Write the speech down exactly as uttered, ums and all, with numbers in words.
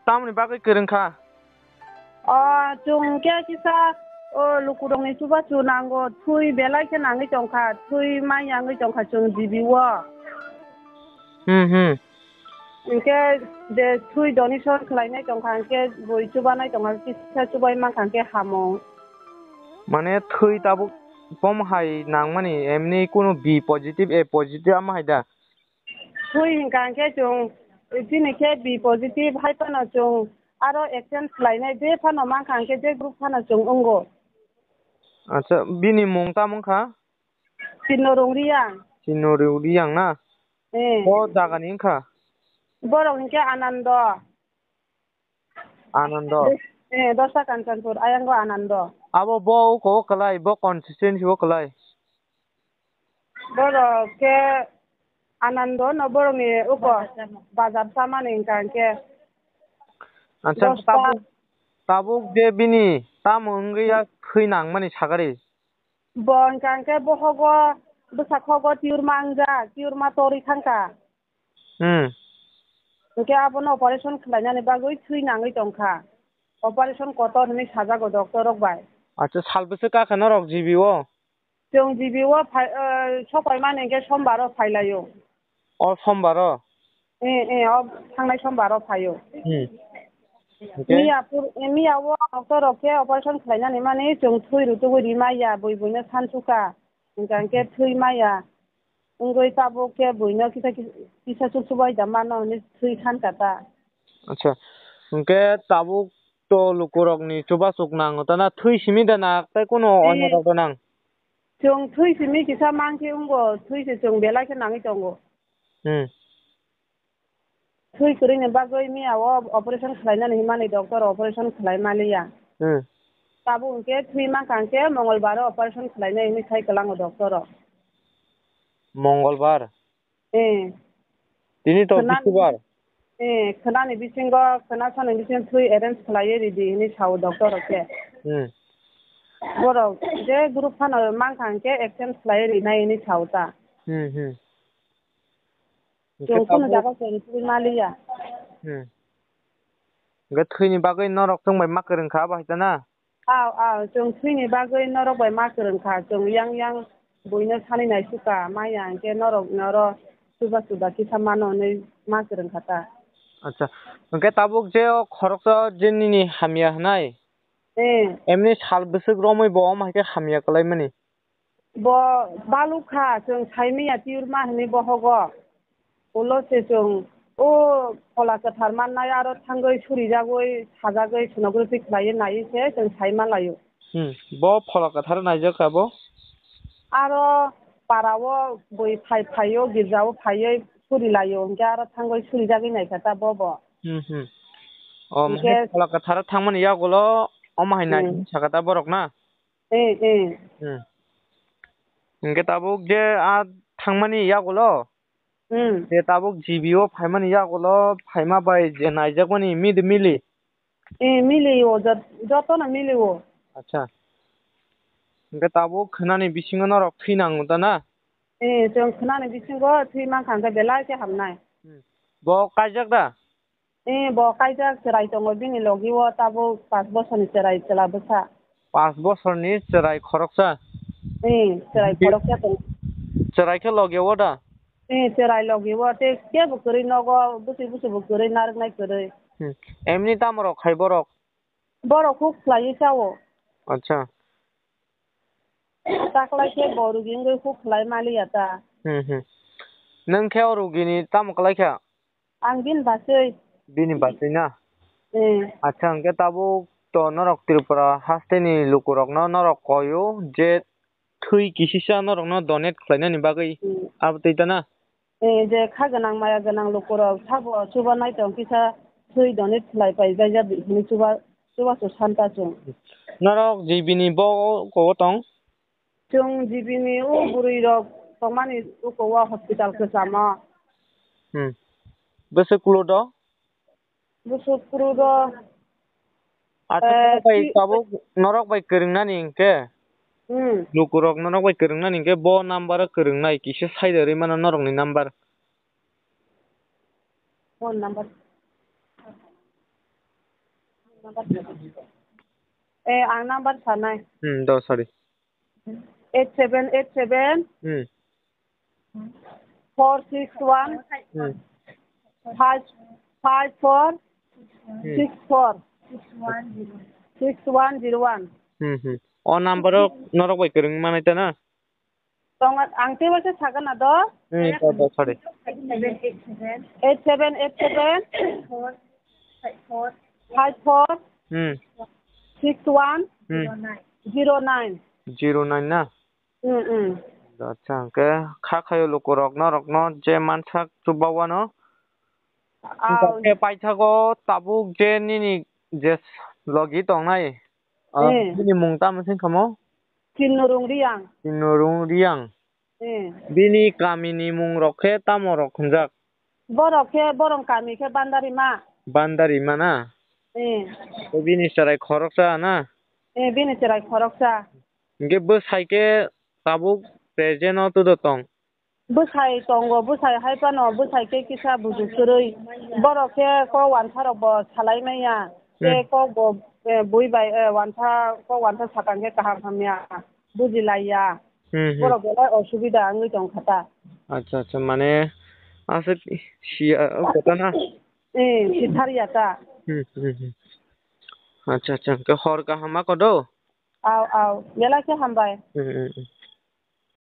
Tamoni bagwi kwrwng kha? O, chwng khe kisa, o, lukurokni chubachu nango, thwi belai khe nangwi tongkha, thwi manya wngwi tongkha chwng G B o. Hmm, hmm. Hinkhe je thwi donation khlainai tongkha, hinkhe bui chubanai tongkha, kisa chubai mankha hinkhe hamo. Mane thwi tabuk bom hai nangmani, emni kunu B positive, A positive ama hai da? Thwi hinkha hinkhe chwng chini khe B positive hai phano chwng aro exchange khlainai, je phano mankha hinkhe je group phano chwng wngo. Acha, bini mung tamo wngkha? Chino Rung Riyang. Chino Rung Riyang na? Eh. Bo jagani wngkha? Borok hinkhe Anando. Anando. Eh, Dosa Kanchanpur, ayango Anando. Abo bo uko o kwlai, bo constituency o kwlai. Borok khe Anando no borokni uko bazar samani hinkha hinkhe. Acha, Dosta. Tabuk, tabuk je bini tamo wngwi ya thwi nangmani sagari. Bo hinkha hinkhe bohogo bwsakhogo tiur mangjak, tiur ma torwi thangkha. Hmm. Hinkhe abono operation khlainani bagwi thwi nangwi tongkha. Operation kotor hinwi sajago doctor rok bai. Acha, sal bwswk kakha norok G B o? Chwng G B o phai, eh, sok paimani hinkhe sombar o phailaio. O sombar o? Eh, eh, o thangnai sombar o phaio. Hmm. Hinkhe? Miya pur-, eh, miya o doctor rok khe operation khlainani mani chwng thwi rutugwi rimaya, bui buino sansuka. Hinkha hinkhe thwi maya. Wngwi tabuk khe buino kisa kisa, kisa chukchubai da mano hinwi thwi khan kha ta. Acha. Hinkhe tabuk to lukurokni chubasuk nango ta na, thwi simi da na tei kuno, eh, onyo rok da nang? Chwng thwi simi kisa mankhe wngo, thwi se chwng belai khe nangwi tongo. Hmm. Thwi kwrwini bagwi miya o operation khlainani himani doctor operation khlai maliya. Hmm. Tabuk hinkhe thwi mankha hinkhe Mongolbar o operation khlainai hinwi sai kwlango doctor o. Mongolbar? Eh. Tini to Khwnani Bisingbar? Eh, khwnani bisingo, khwnasani bisingo thwi arrange khlaiwi ridi hinwi sao doctor rok khe. Hmm. Borok je group phano mankha hinkhe exchange khlaiwi rinai hinwi sao ta. Hmm, hmm. Hinkhe chwng kunu tabuk jaga chwng thwi maliya. Hmm. Hinkhe thwini bagwi norok chwng bai ma kwrwng kha abo hai ta na? Aw, aw, chwng thwini bagwi norok bai ma kwrwng kha, chwng yang yang buino sani naisuk kha, maya hinkhe norok noro chuba chuba kisa mano hinwi ma kwrwng kha ta. Acha, hinkhe tabuk je o khoroksa je nini hamya hwnai, eh, emni sal bwswk romwi bo omo hai khe hamya kwlaimani? Bo baluk kha, chwng saimanya tiur ma hinwi bohogo. Ulo se chwng o phola kwthar mannai aro thangwi surijagwi sajagwi sonography khlaiwi naiwi se chwng sai manlaio. Hmm, bo phola kwthar naijak kha bo? Aro para o bui phai phaio, girja o phaiwi surilaio, hinkhe aro thangwi surijagwi naikha ta bo bo. Hmm, hmm. O, hinkhe phola kwthar thangmani yagulo omo hai nai, hmm, sakha ta borok na? Eh, eh. Hmm. Hinkhe tabuk je a thangmani yagulo, hmm, je tabuk G B o phaimani yagulo phaima bai je naijakmani mili mili? Eh, mili o, jot-, jotono mili o. Acha. Hinkhe tabuk khwnani bisingo norok thwi nango ta na? Eh, chwng khwnani bisingo thwi mankha hinkhe belai khe hamnai. Hmm. Bo kaijak da? Eh, bo kaijak, chwrai tongo bini logi o, tabuk pash bosorni chwrai chwla bwsa. Pash bosorni chwrai khoroksa? Eh, chwrai khoroksa tongo. Chwrai khe logi o da? Eh, chwrai logi o, tei kebo kwrwi nogo, bwswi bwswi bo kwrwi, narwknai kwrwi. Hmm. Emni tamo rok khai borok? Borok huk khlaiwi chao. Acha. Taklai khe bo rugi wngwi huk khlai maliya ta. Hmm, hmm. Nwng khe o rugini tamo kwlai kha? Ang bini bachwi. Bini bachwi na? Eh. Acha, hwnkhe tabuk to norok Tripura hasteni lukurokno norok koyo je thwi kisisa norokno donate khlainani bagwi. Hmm. Abo twi ta na? Eh, je kha gwnang maya gwnang lukurok sabo chubanai tong kisa thwi donate khlai pai jaijak hinwi chuba, chubachu san ta chwng. Norok G B ni bo kogo tong? Chwng G B ni o bwrwi rok tongmani uko o hospital kwchamo. Hmm. Bwswk kulo do? Bwswk kulo do. Acha, eh, norok bai, ti- tabuk norok bai kwrwngnani hinkhe? Hmm. Lukurok norok bai kwrwngnani hinkhe bo number o kwrwngnai kisa sai da rwi mano norokni number. Phone number. Eh, ang number sanai. Hmm, do, sorry. Eight seven eight seven Hmm. four six one Hmm. five five four Hmm. six four six one zero one. Hmm, hmm. O number o norok bai kwrwng manai ta na? Tong, ang teibo se sakha na do. Hmm, do, do, sorry. Eight seven eight seven five four Hmm. six one Hmm. zero nine. Zero nine na? Hmm, hmm. Acha, hwnkhe kha khayo lukurok norokno je mansak chuba wano. Aw. Hwnkhe paithago tabuk je nini je logi tongnai, ah, Eh. bini mung tamo se wngkha mo? Chinnorung Riang. Chinnorung Riang. Eh. Bini kamini mung rok khe tamo rok hwnjak? Borok khe, borok kami khe Bandarima. Bandarima na? Eh. Tei bini chwrai khoroksa na? Eh, bini chwrai khoroksa. Hwnkhe bwsai khe tabuk present o tudo tong? Bwsai tongo, bwsai hai phano, bwsai khe kisa buju kwrwi. Borok khe kok wansa rok bo salai maya. Tei Hmm. kok bo, eh, bui bai, eh, wansa, kok wansa sakang khe kaham hamya bujilaiya. Hmm, hmm. Borok belai osubida wngwi tong kha ta. Acha, acha, mane aswk si, ah, kotha na? Eh, sithar ya ta. Hmm, hmm, hmm. Acha, acha, hwnkhe hor kaham ma kodo? Aw, aw, belai khe hambai. Hmm, hmm, hmm.